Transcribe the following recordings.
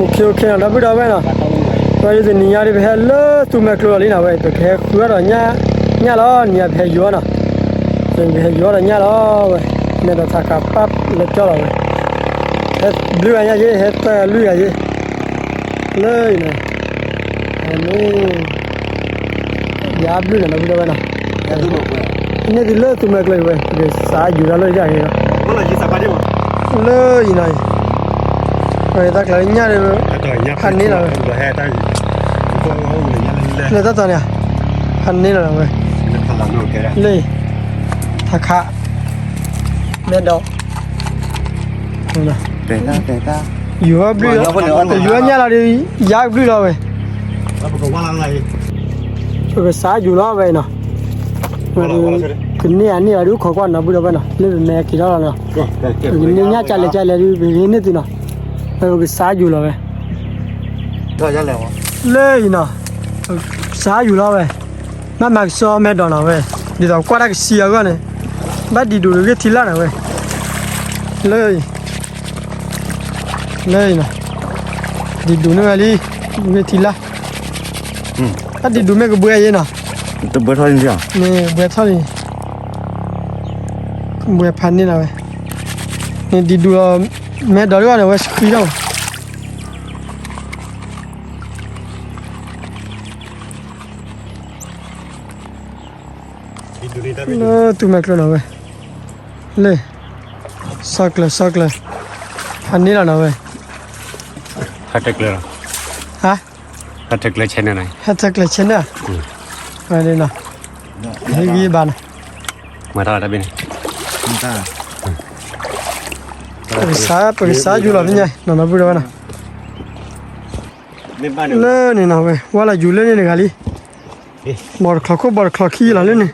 အိၣ်ခ့ အိၣ်ခ့နီၤ ဒီပုၢ်ဒီဝဲၢ်နီၤ, ဝဲဒ်သိးနံၤညါဒ်ပဟဲလၢသူမဲာ်ကျိၤလီၤလံနီၤဝဲ ပကဟဲဃုအီၣ်ဒီးညၣ်လီၤ နံၤညါပဟဲယိၤအီၣ်နီၤ, ပဟဲယိၤအီၣ်ဒီးညၣ်လီၤဝဲ, နဲဒီးထးခးပာ်လၢကၠီလီၤဝဲ, ဟဲဘျုးဂၤညၣ်ယ့ ဟဲသၢဂၤလွံၢ်ဂၤယ့, လၢအံၤနီၤ, အမ့ၢ် ယါဘျုးနီၤ ဒီပုၢ်ဒီဝဲၢ်နီၤ, န့ၢ်သုလၢသူမဲာ်ကျိၤဝဲ ပကစးယူၤလီၤလၢယၤဂ့ၤလီၤ, လၢအံၤနီၤ, ပတၢ်ကျဲၤလၢညၣ်ဒီး ဖးန့ၢ်လီၤဝဲ, လၢတၢ်တီၤန့ၣ်, ဖးန့ၢ်လီၤဝဲ, လၢအံၤ, ထးခး, မဲဒီး ယူၤအီၣ်ဘျုးလီၤ, ယူၤအီၣ်ညၣ်လီၤဒီး ယါကဘျုးလီၤဝဲ, ပကစးယူၤလီၤဝဲနီၤ, ကန့ၢ်အန့ၢ်လီၤဒုး ခိးကွၢ်နီၤ ဒီပုၢ်ဒီဝဲၢ်နီၤ လၢပမဲာ်က့ၤထီၣ်လီၤနီၤ, ပကန့ၢ်ညၣ်ကလဲၣ်ကလဲၣ်ဒုး ပကဟ့ၣ်န့ၢ်သုနီၤ, ပကစးယူၤလီၤဝဲ လၢအံၤနီၤ, စးယူၤလီၤဝဲ, ဘၣ်မၤကစီမဲဒီးနီၤဝဲ, ဒ်သိးကွၢ်တၢ်ကဆံအဂီၢ်န့ၣ်, ဘၣ်ဒံးဒူးဂ့ၢ်ထံလၢ်နီၤဝဲ, လၢအံၤ, လၢအံၤနီၤ, ဒံးဒူးန့ၢ်ဝဲလံ, ဂ့ၢ်ထံလၢ်, ဘၣ်ဒံးဒူးမ့ၢ်ကဘှဲယ့နီၤ, န့ၣ်ဘှဲထီၣ်လံ, ဘှဲဖးန့ၢ်လီၤဝဲ, န့ၣ်ဒံးဒူးလီၤ, မဲဒီးတဂီၢ်န့ၣ် ဝဲဆှံထီၣ် လၢသူမဲာ်ကျိၤနီၤဝဲ, လၢ, စီၤကျၢၤ စီၤကျၢၤ, ဖးန့ၢ်လီၤနီၤဝဲ, ဟးတကျၢၤလီၤ, ဟး, ဟးတကျၢၤ channel နီၤ, ဟးတကျၢၤ channel, ဝဲန့ၣ်နီၤ, ဟ့ၣ်ဂံၢ်ဘါနီၤ, မၤတၢ်လီၤတၢ်ဘ့ၣ်န့ၣ်, ပကစး, ပကစးယူၤလီၤဖဲညါ, နီၤ ဒီပုၢ်ဒီဝဲၢ်နီၤ, လၢန့ၣ်နီၤဝဲ ဝဲလီၤယူၤလၢန့ၣ်တဂၤလံ, ဘီတချီခိၣ်ဘီတချီခံလီၤလၢန့ၣ်,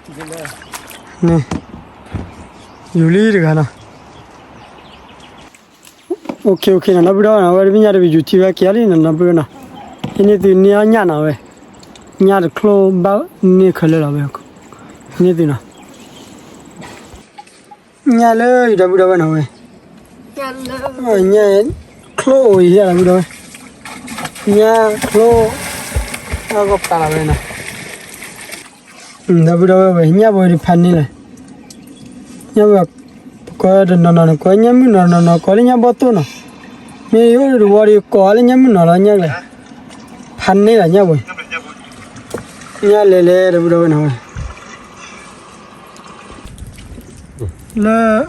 န့ၣ်, ယူၤလံတဂၤနီၤ, အိၣ်ခ့ အိၣ်ခ့နီၤ ဒီပုၢ်ဒီဝဲၢ်နီၤ, ဝဲတဘ့ၣ်ညါတပယူၤထံဝဲက့ၤအီၤလံနီၤ ဒီပုၢ်ဒီဝဲၢ်နီၤ, ဟ့ၣ်န့ၢ်သုန့ၢ်အီၣ်ညၣ်နီၤဝဲ, ညၣ်တချိၣ်ဘၣ်န့ၢ်ခဲလၢာ်လီၤဝဲ, ဟ့ၣ်န့ၢ်သုနီၤ ညၣ်လၢအံၤ ဒီပုၢ်ဒီဝဲၢ်နီၤဝဲ, ညၣ်, ချိၣ်အိၣ်အံၤ ဒီပုၢ်ဒီဝဲၢ်, ညၣ်ချိၣ်, အဂီၢ်ပာ်လီၤဝဲနီၤ, ဒီပုၢ်ဒီဝဲၢ်ဝဲ ညၣ်ဘိဒုးဖးန့ၢ်လီၤ, ညၣ်ဘိ, ပကိးတနီၤနီၤန့ၣ် ကိးညၣ်မုၢ်နီၤ တနီၤနီၤကိးလၢညၣ်ဘီၣ်သိၣ်နီၤ, မ့ၢ်အိၣ်တဝီဒီးကိးလၢညၣ်မုၢ်နီၤလီၤ ညၣ်ကျဲ, ဖးန့ၢ်လီၤညၣ်ဘိ, ညၣ်လဲၤလဲၤ ဒီပုၢ်ဒီဝဲၢ်နီၤဝဲ လၢ,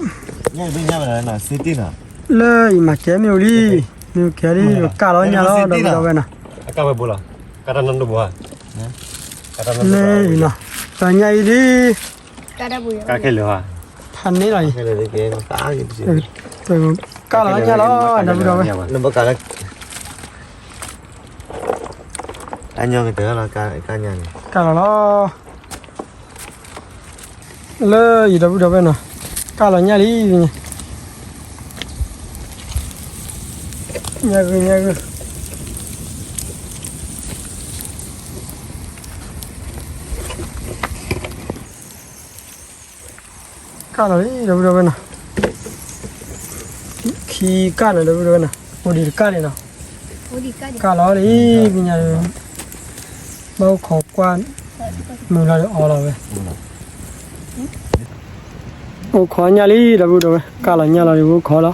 လၢအံၤမၤကဲမ့ၢ်အိၣ်လံ, မ့ၢ်အိၣ်ကဲလံ ပကၢ်လီၤညၣ်လီၤ ဒီပုၢ်ဒီဝဲၢ်နီၤ, လၢအံၤနီၤ, တညၣ်အံၤဒ်, ဖးန့ၢ်လီၤအံၤ, ကၢ်လီၤညၣ်လီၤ ဒီပုၢ်ဒီဝဲၢ်, ကၢ်လီၤလီၤ လၢအံၤ ဒီပုၢ်ဒီဝဲၢ်နီၤ, ကၢ်လီၤညၣ်လံ, ညၣ်ဂုၢ်ညၣ်ဂုၢ်, ကၢ်လီၤလံ ဒီပုၢ်ဒီဝဲၢ်နီၤ, ခံကၢ်နီၤ ဒီပုၢ်ဒီဝဲၢ်နီၤ, အိၣ်ဒံးတကၢ်န့ၣ်နီၤ, ကၢ်လီၤလံ, ပညါ, ဘၣ်အိၣ်ခိးကွၢ်, မုၢ်လီၤဒီးအီလီၤဝဲ, အိၣ်ခိးညၣ်လံ ဒီပုၢ်ဒီဝဲၢ်, ကၢ်လီၤညၣ်လီၤဒီး အိၣ်ခိးလီ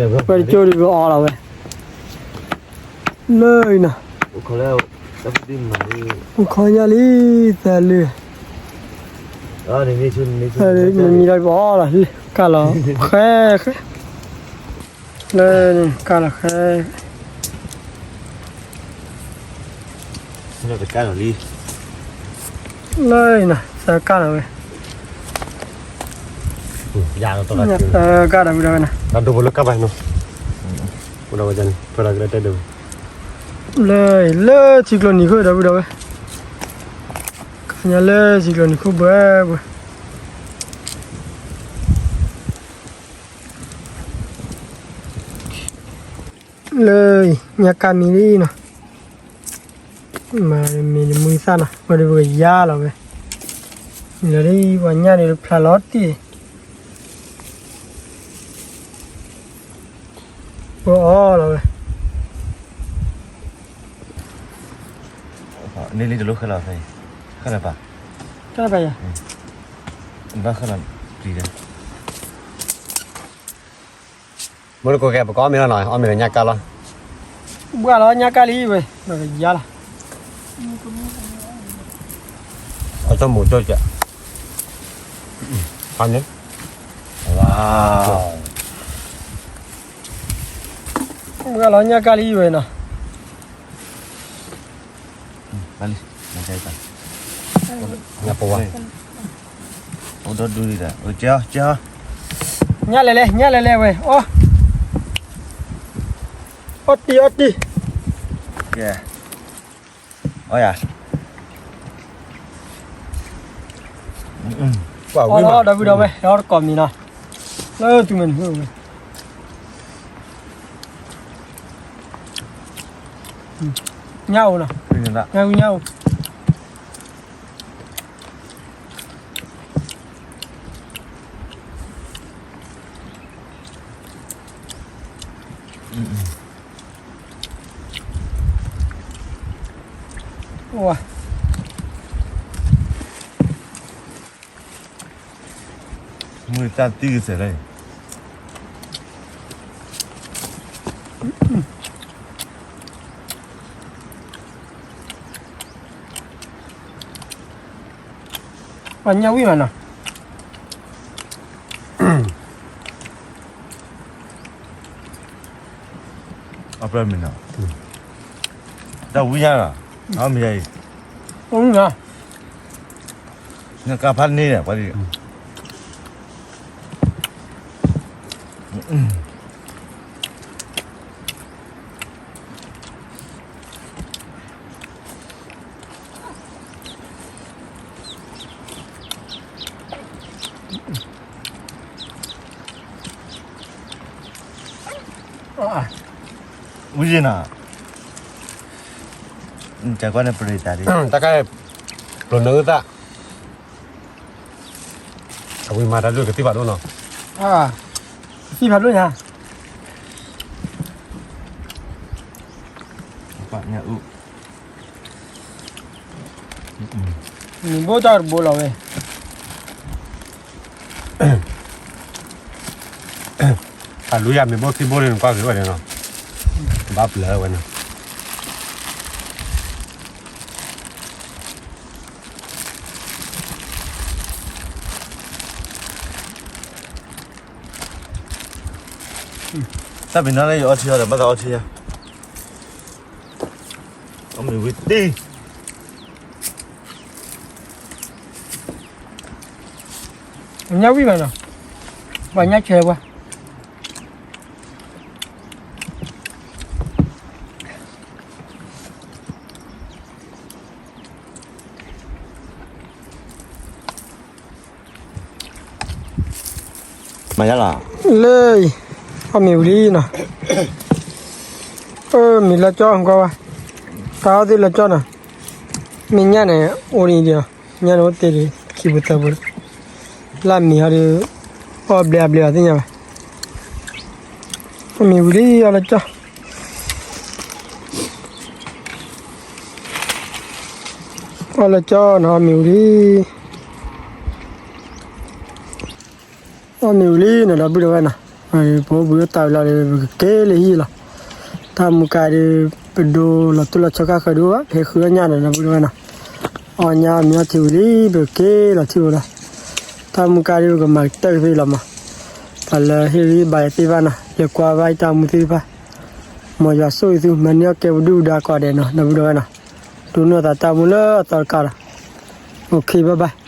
ၤ, ဝဲတကၠိဒီးအီလီၤဝဲ လၢအံၤနီၤ, အိၣ်ခိးညၣ်လံ, သၢလုၢ်, မ့မံလီၤပအီလီၤ, ကၢ်လီၤဃဲ, ဃဲ, လၢန့ၣ် ကၢ်လီၤဃဲ, လၢအံၤနီၤ သၢကၢ်လီၤဝဲ, သၢကၢ်ဒီးဝဲဒၣ်ဝဲနီၤ, လၢ, လၢထံကျိနံၤခိၣ် ဒီပုၢ်ဒီဝဲၢ်, ကၢ်ညါလၢထံကျိနံၤခိၣ်ဘှဲဘှဲ လၢအံၤ ညၣ်ကၢ်မံလံနီၤ, မၤမံမံသၣ်နီၤ, ဝဲဒၣ်ပကယါလီၤဝဲ, မံလီၤဒ်ပှၤညၣ်ဒ်ဖျါလီၤတံၢ် ပအီလီၤဝဲ, န့ၢ်လံတလိၣ်ဃဲလီၤဖဲအံၤ, ဃဲလီၤပၢ်, ဃဲလီၤပၢ်ယၤ, ဘၣ်ဃဲလီၤပျံၤဒီး, မ့ၢ်တကိးကဲ ပကအီၣ်မ့ၤလီၤနီၤ, အီၣ်မ့ၤလီၤညၣ်ကါလီၤ, ဘၣ်လီၤညၣ်ကါလံဝဲ, ယါလီၤ, အီၣ်တမူၤကၠိကဲ, ဖးန့ၣ်, ဝါ, ဘၣ်လီၤညၣ်ကါလံဝဲနီၤ. ပဝဲ, အိၣ်ဒီဒူၣ်ဒံး, ကဲ, ညၣ်လဲၤလဲၤ ညၣ်လဲၤလဲၤဝဲ, အီၣ်, အီၣ်တံၢ် အီၣ်တံၢ်, ကဲ, အီၣ်ယၤ, အီၣ်ဒီပုၢ်ဒီဝဲၢ် ဟဲအီၣ်တကိးမံၤနီၤ, လၢသုမဲာ်န့ၣ်, ညၣ်အိၣ်နီၤ, ညၣ်ဝံညၣ်အိၣ်. မုၢ်တၢ်တံၢ်ကစဲးလဲၣ်. ပှၤညၣ်ဝံၣ်မးနီၤ. အပျဲၢ်မံၤနီၤ, တၢ်ဝံၣ်ညါလီၤ, အမံၤအံၤ, ညၣ်ကါဖးန့ၢ်ဒီးပှၤဒံး. ဝံၤနီၤ, တၢ်ကဲ ပျိာ်နၢသၣ်, အဝံၤမၤတၢ်ဒိၣ်ကသံၣ်ဖးဒိၣ်နီၤ, ကသံၣ်ဖးဒိၣ်ညါ. မ့ၢ်ဘိၣ်တၢ်တဘိလီၤဝဲ, အလူယၤမ့ၢ်ဘိၣ်သံဘိၣ်လၢ နကွၢ်က့ၤဝဲန့ၣ်နီၤ, ဘၣ်ပျၢၤဝဲန့ၣ်. တၢ်ပ့ၤနီၣ်လၢယအီထံအီဒီး ဘၣ်သးအီထံယၤ, အီၣ်မ့ၤဝံၤတံၢ်, ညၣ်ဝံၣ်မးနီၤ, ပှၤညၣ်ဆဲးပှၤ. မၤယါလီၤ, လၢ, အီၣ်မ့ၤဝံၤလံနီၤ, အၢ မ့ၤလၢကၠီကွၢ်ဝဲ, တၢ်အီၣ်သ့ၣ်လၢကၠီနီၤ, မ့ၢ်ညၣ်န့ၣ် အိၣ်ဒံးဒံးလီၤ, ညၣ်န့ၣ်အိၣ်တ့ၢ်ဒံး ခံပူၤသၢပူၤ, လၢမ့ၤဟီဒုး, အီၣ်ဘျဲးအဘျဲးအီၤသ့ၣ်ညါဘၣ်, အီၣ်မ့ၤဝံၤလံ အီၣ်လၢကၠီ အီၣ်လၢကၠီနီၤ အီၣ်မ့ၤဝံၤလံ, အီၣ်မ့ၤဝံၤလံနီၤ ဒီပုၢ်ဒီဝဲၢ်နီၤ, ပအိၣ်ဘှံးအိၣ်သးဝံၤလီၤဒီး ပကက့ၤလၢဟံၣ်လီၤ, တၢ်မူကါဒီး ပဒိလီၤတိၢ်လီၤဆီခါဃၢၤဒိၣ်ဘၣ် ဖဲဃုအီၣ်ညၣ်နီၤ ဒီပုၢ်ဒီဝဲၢ်နီၤ, အီၣ်ညၣ်မ့ၢ်အီၣ်ထံဝံၤလံ ပကက့ၤလီၤထံဖိလီၤ, တၢ်မူကါဒီး ပကမၤကတၢၢ်ကသ့လီၤမး, ပှၤလၢဟ့ၣ်ဂံၢ်ဘါယၤသ့ၣ်တဖၣ်နီၤ လဲၤကွၢ်ဘၣ်ယတၢ်မူသ့ၣ်တဖၣ်, မ်ယွၤဆိၣ်ဂ့ၤသု မၤန့ၢ်အီၣ်ကဲပဒုၣ်ပဒါကိးဂၤဒဲးနီၤ ဒီပုၢ်ဒီဝဲၢ်နီၤ, ဒိးန့ၢ်အသးတၢ်မူလၢအသီတကါလီၤ, အိၣ်ခ့ bye bye.